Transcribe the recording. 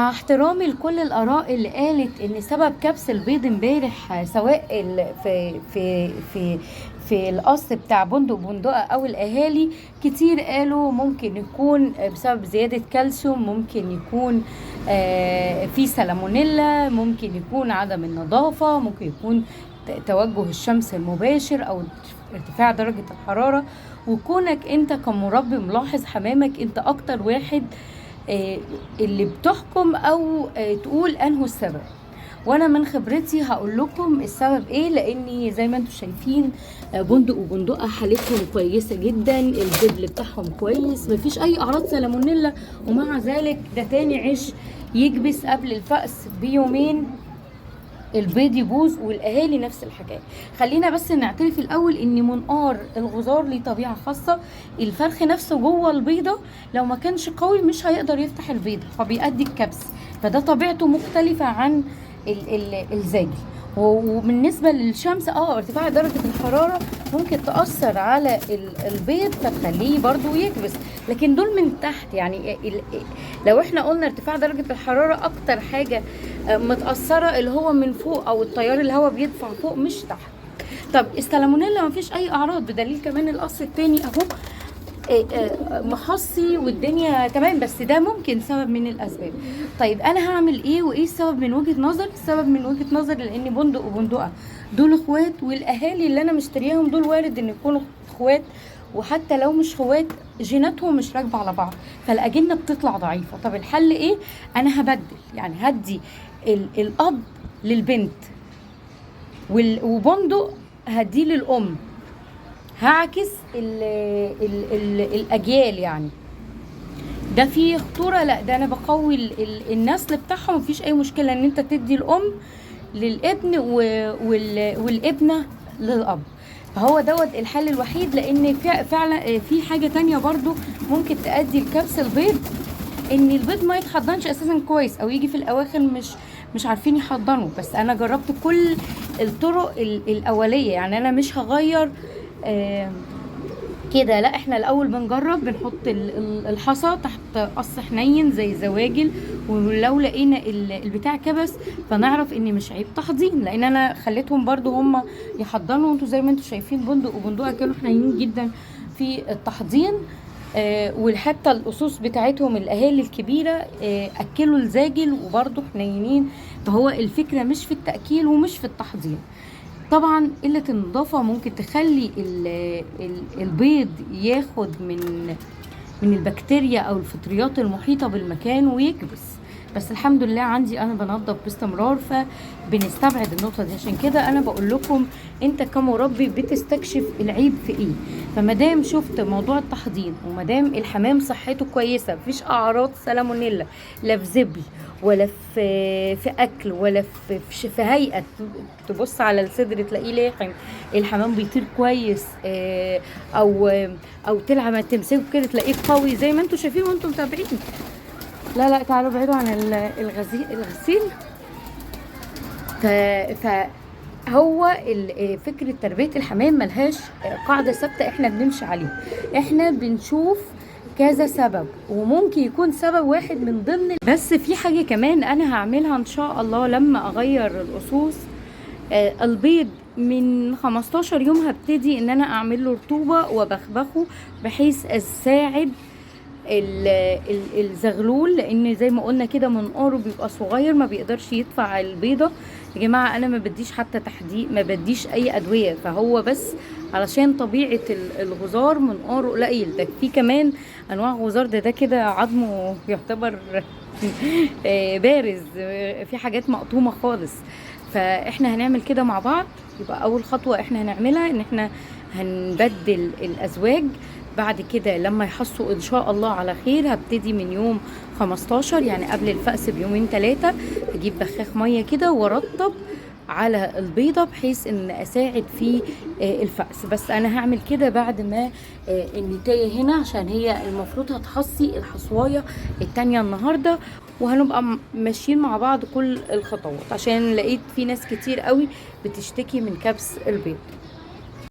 مع احترامي لكل الآراء اللي قالت إن سبب كبس البيض امبارح سواء في في في في القص بتاع بندق بندقة أو الأهالي، كتير قالوا ممكن يكون بسبب زيادة كالسيوم، ممكن يكون في سالمونيلا، ممكن يكون عدم النظافة، ممكن يكون توجه الشمس المباشر أو ارتفاع درجة الحرارة. وكونك انت كمربي ملاحظ حمامك، انت اكتر واحد اللي بتحكم او تقول انه السبب. وانا من خبرتي هقول لكم السبب ايه، لاني زي ما انتم شايفين بندق وبندقه حالتهم كويسة جدا، الدبل بتاعهم كويس، مفيش اي اعراض سالمونيلا، ومع ذلك ده تاني عش يكبس قبل الفأس بيومين البيض يبوظ، والاهالي نفس الحكاية. خلينا بس نعترف الاول ان منقار الغزار ليه طبيعة خاصة، الفرخ نفسه جوه البيضة لو ما كانش قوي مش هيقدر يفتح البيضة فبيأدي الكبس، فده طبيعته مختلفة عن الزاجل. وبالنسبة للشمس، ارتفاع درجه الحرارة ممكن تاثر على البيض فتخليه برضو يكبس، لكن دول من تحت. لو احنا قلنا ارتفاع درجه الحرارة اكتر حاجة متأثرة اللي هو من فوق أو التيار الهواء بيدفع فوق مش تحت. طب السالمونيلا مفيش أي أعراض، بدليل كمان القص التاني أهو محصي والدنيا تمام، بس ده ممكن سبب من الأسباب. طيب أنا هعمل إيه وإيه السبب من وجهة نظري؟ السبب من وجهة نظري لأن بندق وبندقة دول إخوات، والأهالي اللي أنا مشترياهم دول وارد إن يكونوا إخوات، وحتى لو مش اخوات جيناتهم مش راكبه على بعض، فالاجنه بتطلع ضعيفة. طب الحل ايه؟ انا هبدل، يعني هدي الاب للبنت وبندق هديه للام، هعكس ال ال ال الاجيال. يعني ده فيه خطورة؟ لا، ده انا بقوي النسل بتاعهم، مفيش اي مشكلة ان انت تدي الام للابن والابنه للاب. فهو دوت الحل الوحيد، لان فعلا في حاجة تانية برضو ممكن تؤدي لكبس البيض، ان البيض ما يتحضنش اساسا كويس، او يجي في الاواخر مش عارفين يحضنوا. بس انا جربت كل الطرق الاولية، يعني انا مش هغير كده، لا احنا الاول بنجرب، بنحط الحصى تحت قص حنين زي زواجل، ولو لقينا البتاع كبس فنعرف ان مش عيب تحضين، لان انا خليتهم برضو هم يحضنوا. وانتوا زي ما انتوا شايفين بندق وبندقه كانوا حنينين جدا في التحضين، وحتى القصوص بتاعتهم الاهالي الكبيرة، اكلوا الزاجل وبرضو حنينين. فهو الفكرة مش في التاكيل ومش في التحضين. طبعا قلة النظافة ممكن تخلي البيض ياخد من البكتيريا او الفطريات المحيطة بالمكان ويكبس، بس الحمد لله عندي انا بنظف باستمرار فبنستبعد النقطة دي. عشان كده انا بقول لكم انت كمربي بتستكشف العيب في ايه. فمادام شفت موضوع التحضين، ومادام الحمام صحته كويسة، مفيش اعراض سالمونيلا لا في زبل ولا في اكل ولا في هيئة، تبص على الصدر تلاقيه لاحم، الحمام بيطير كويس، او تلعب تمسكه كده تلاقيه قوي زي ما انتم شايفين وانتم متابعين. لا لا تعالوا ابعدوا عن الغسيل. فهو فكرة تربية الحمام ملهاش قاعدة ثابتة احنا بنمشي عليها، احنا بنشوف كذا سبب، وممكن يكون سبب واحد من ضمن. بس في حاجة كمان انا هعملها ان شاء الله لما اغير القصوص، البيض من 15 يوم هبتدي ان انا اعمل له رطوبة وبخبخه بحيث اساعد الزغلول، لان زي ما قلنا كده منقاره بيبقى صغير ما بيقدرش يدفع البيضة. يا جماعة انا ما بديش حتى تحديق، ما بديش اي ادوية، فهو بس علشان طبيعة الغزار منقاره قليل. ده في كمان انواع غزار، ده كده عظمه يعتبر بارز، في حاجات مقطومه خالص. فاحنا هنعمل كده مع بعض. يبقى اول خطوة احنا هنعملها ان احنا هنبدل الازواج. بعد كده لما يحصوا ان شاء الله على خير هبتدي من يوم 15، يعني قبل الفأس بيومين 3، هجيب بخاخ مية كده وارطب على البيضة بحيث ان اساعد في الفأس. بس انا هعمل كده بعد ما النتايه هنا، عشان هي المفروض هتحصي الحصوايه التانية النهارده، وهنبقى ماشيين مع بعض كل الخطوات، عشان لقيت في ناس كتير قوي بتشتكي من كبس البيض.